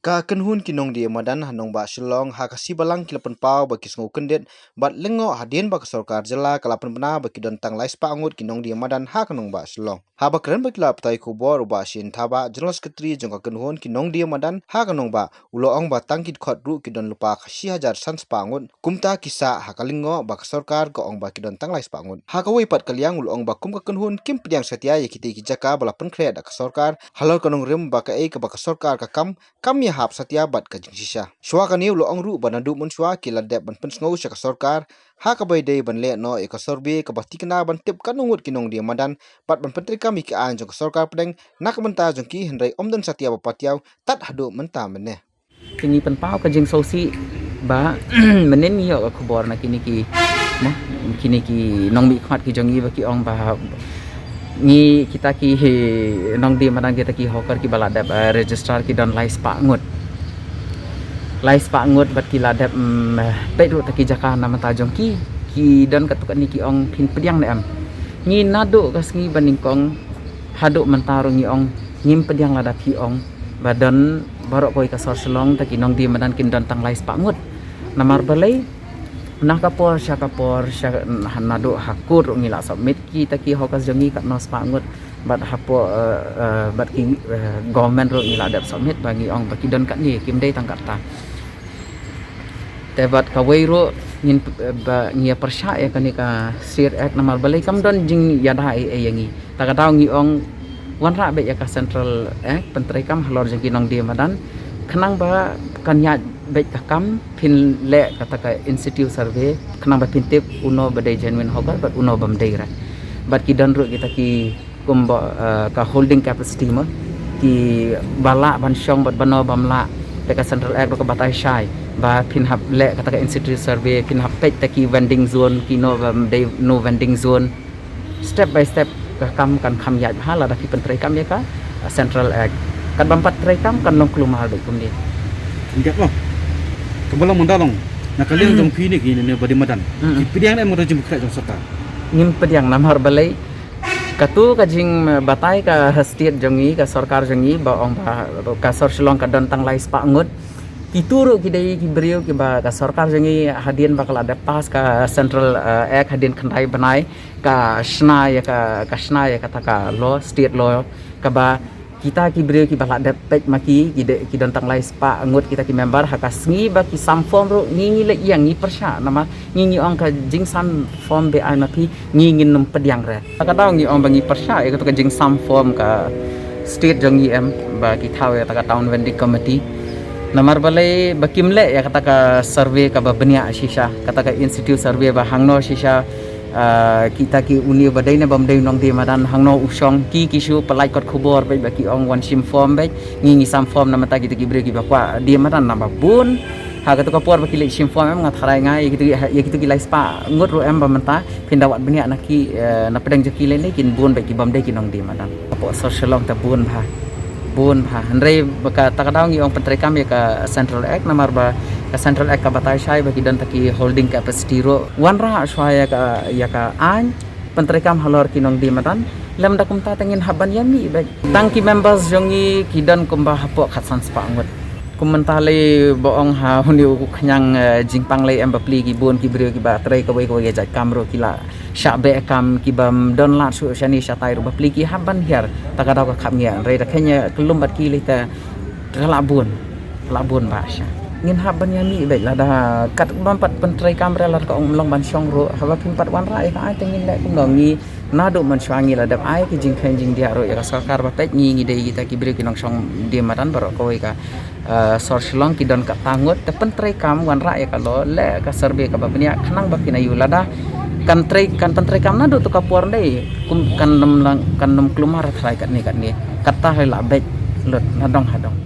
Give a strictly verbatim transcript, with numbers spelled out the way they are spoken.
Ka kynhun ki nongdie madan ha nongbah Shillong ha ka sngi Balang ki la pynpaw ba ki sngew kyndit bad lyngngoh hadien ba ka sorkar jylla ka la pynbna ba ki don tang lai spah ngut ki nongdie madan ha ka nongbah Shillong. Haba kren bad ki lad pathai khubor u Bah Shane Thabah, General Secretary jong ka kynhun ki nongdie madan ha ka nongbah, u la ong ba tang ki dkhot ruh ki don lypa ka shi hajar san spah ngut. Kumta ki sah ha ka lyngngoh ba ka sorkar ka ong ba ki don tang lai spah ngut. Ha kawei pat ka liang u la ong ba kum ka kynhun kim pdiang satia ïa kitei ki jaka ba la pynkhreh da ka sorkar halor ka nongrim ba kaei kaba ka sorkar ka kam kam ïahap satia bad ka jingshisha. Shuwa kane u la ong ruh ba naduh mynshuwa ki la dep ban pynsngew sha ka sorkar ha kaba ïadei ban leh noh ïa ka survey kaba tikna ban tip katno ngut ki nongdie madan bad ban pyntreikam ïa ki aiñ jong ka sorkar pdeng na ka bynta jong ki, hynrei ym don satia ba patiaw tat haduh mynta mynne. Te ngi pynpaw ka jingsngewsih ba mynnin ngi ïoh ka khubor na kine ki, mo, kine ki nongmihkhmat ki jong ngi ba ki ong ba ngi, kita ki nongdie madan, kita ki hawker kiba la dep, eh, register ki don lai spah ngut. Lai spah ngut bad ki la dep, mm, peit ruh ta ki jaka na bynta jong ki. Ki don katto katne ki ong phin pdiang ne em. Ngi naduh ka sngi ba nyngkong haduh mynta ruh ngi ong ngim pdiang lada phi ong ba don baroh kawei ka sor Shillong ta ki nongdie madan kin don tang lai spah ngut. Namar balei? Na ka por sha ka por, sha, naduh ha court ruh ngi la submit kita ki hawkers jong ngi katno spah ngut, bad hapoh, eh, eh, bad ki, eh, government ruh ngi la dep submit ba ngi ong ba ki don katne, kim dei tang katta. Te bad kawei ruh ngin, eh, ba ngi ïa pyrshah ïa kane ka State Act, namar balei? Kam don jingïada ei ei ïa ngi. Ta ka daw ngi ong wanrah beit ïa ka Central Act, pyntreikam halor jong ki nongdie madan, khnang ba kan ïaid beit ka kam, phin leh kata ka in situ survey, khnang ba phin tip uno ba dei genuine hawker bad uno bym dei re. Bad ki don ruh kita ki kumba, eh, ka holding capacity, mo, kiba lah ban shong bad bano bym lah. Te ka Central Act ruh ka batai shai ba phin hap leh kata ka in situ survey, phin hap peit ta ki vending zone, kino bym dei no vending zone. Step by step ka kam kan kham ïaid bha lada phi pyntreikam ïa ka, eh, Central Act. Katba ym pat treikam kan long kulmar beit kumne. Ïa, mo. Kaba long mynta long na ka liang jong phi ne ki ne ba dei madan. Ki pdiang ne em ka jingpynkhreh jong sorkar? Ngim pdiang, namar balei? Katu ka jingbatai ka state jong ngi, ka sorkar jong ngi ba ong ba ka sor Shillong ka don tang lai spah ngut. Kitu ruh ki dei ki briew kiba ka sorkar jong ngi hadien ba ka la dep pass ka Central, eh, Act hadien khyndai bnai, ka shna ïa ka, ka shna ïa kata ka law, state law, kaba kita ki briew kiba la dep peit ma ki, ki de, ki don tang lai spah ngut kita ki member, ha ka sngi ba ki sam form ruh ngi, ngi leit ïeng, ngi pyrshah, namar ngi, ngi ong ka jingsam form ba ai ma phi, ngi ngin ym pdiang re. Ta ka daw ngi ong ba ngi pyrshah ïa kata ka jingsam form ka state jong ngi em ba ki thaw ïa kata ka town vending committee. Namar balei? Ba kim leh ïa kata ka survey kaba bniah shisha, kata ka in situ survey ba hangno shisha, ah, kita ki, une ba dei ne bym dei nongdie madan, hangno u shong, ki, ki shu pyllait kot khubor beit ba ki ong wan shim form beit, ngi, ngi sam form na bynta kita ki briew kiba kwah die madan naba bun. Ha katu ka por ba ki leit shim form em, nga tharai nga ïa kitu, ïa kitu ki lai spah ngut ruh em ba mynta phin da wad bniah na ki, eh, na pdeng jong ki lei ne kin bun beit ki bym dei ki nongdie madan. Hapoh sor Shillong te bun bha. Bun bha. Hynrei ba ka, ta ka daw ngi ong pyntreikam ïa ka Central Act, namar ba ka Central Act ka batai shai ba ki don ta ki holding capacity ruh. Wanrah shuwa ïa ka, ïa ka aiñ pyntreikam halor ki nongdie madan. Lymda kumta te ngin hap ban ïa mih beit. Tang ki members jong ngi ki don kumba hapoh khatsan spah ngut. Kum mynta lei ba ong ha une u khñiang, eh, jingpang lei em bapli ki bun ki briew kiba trei kawei kawei ka jait kam ruh ki la shah beh kam, kibym don lad shuh shane shatai ruh bapli ki hap ban hiar. Ta ka daw ka khapngiah, hynrei da kheiñ ïa kyllum bad ki lei te ka la bun, ka la bun ba sha. Ngin hap ban ïa mih beit lada kat bym pat pyntreikam re, lada ka ong ym long ban shong ruh, haba phim pat wanrah ïa ka aiñ te ngin leh kumno? Ngi naduh mynshuwa ngi la dep ai ki jingkheiñ jingdiah ruh ïa ka sorkar ba peit ngi, ngi dei kita ki briew ki nongshong die madan baroh kawei ka, eh, sor Shillong ki don katta ngut, te pyntreikam wanrah ïa ka law, leh ka survey kaba bniah khnang ba kin ïoh, lada kan trei, kan pyntreikam naduh tu ka por ndei, kum kan nym lang, kan nym kulmar tharai katne katne. Katta hei la beit lut nadong hadong.